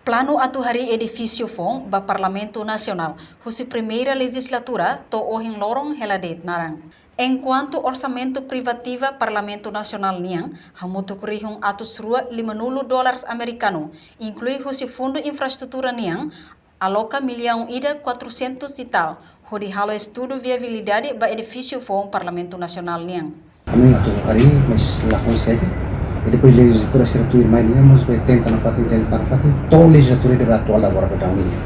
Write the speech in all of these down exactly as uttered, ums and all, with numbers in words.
Planu atu harii edifísiu foun ba Parlamentu Nasionál husi primeira lejizlatura to'o ohin loron hela de'it naran. Enkuantu orsamentu privativa Parlamentu Nasionál nian hamutuk rihun atus rua limanulu dólares amerikanu, inklui husi fundu infraestrutura nian, aloka millaun ida quatrocentos e tal, hodi halo estudu viabilidade ba edifísiu foun Parlamentu Nasionál nian. Ami atu harii, mas la konsege. I depois lejizlatura sira tuirmai nian, mas bele tenta nafatin, tenta nafatin, to'o lejizlatura ida atuál agora ba daudaun nian.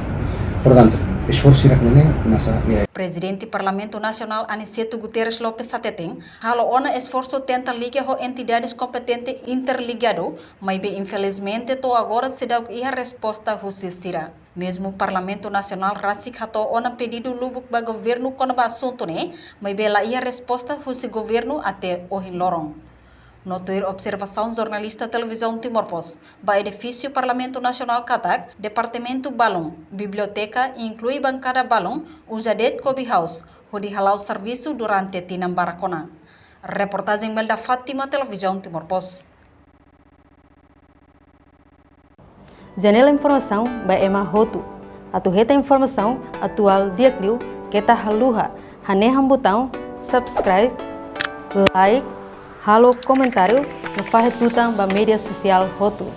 Portantu, esforsu sira ne'e, nasa, eh, Prezidente Parlamentu Nasionál Aniceto Guterres Lopes hateten, halo ona esforsu tenta liga ho entidades kompetente interligadu, maibé infelizmente to'o agora seidauk iha resposta husi sira. Mezmu Parlamentu Nasionál rasik hato'o ona pedidu lubuk ba governu kona-ba asuntu ne'e, maibé la iha resposta husi governu até ohin loron. No tuir observasaun jornalista Televizaun Timor Post, ba edifísiu Parlamentu Nasionál katak, departamentu balun, biblioteka, inklui bankada balun, uza de'it coffee house, hodi hala'o servisu durante tinan barak ona. Reportajen Melda Fátima, Televizaun Timor Post. Janela informasaun ba ema hotu. Atu hetan informasaun atuál di'ak liu keta haluha hanehan butaun subscribe, like, halo komentáriu no fahe tutan ba média sosiál hotu.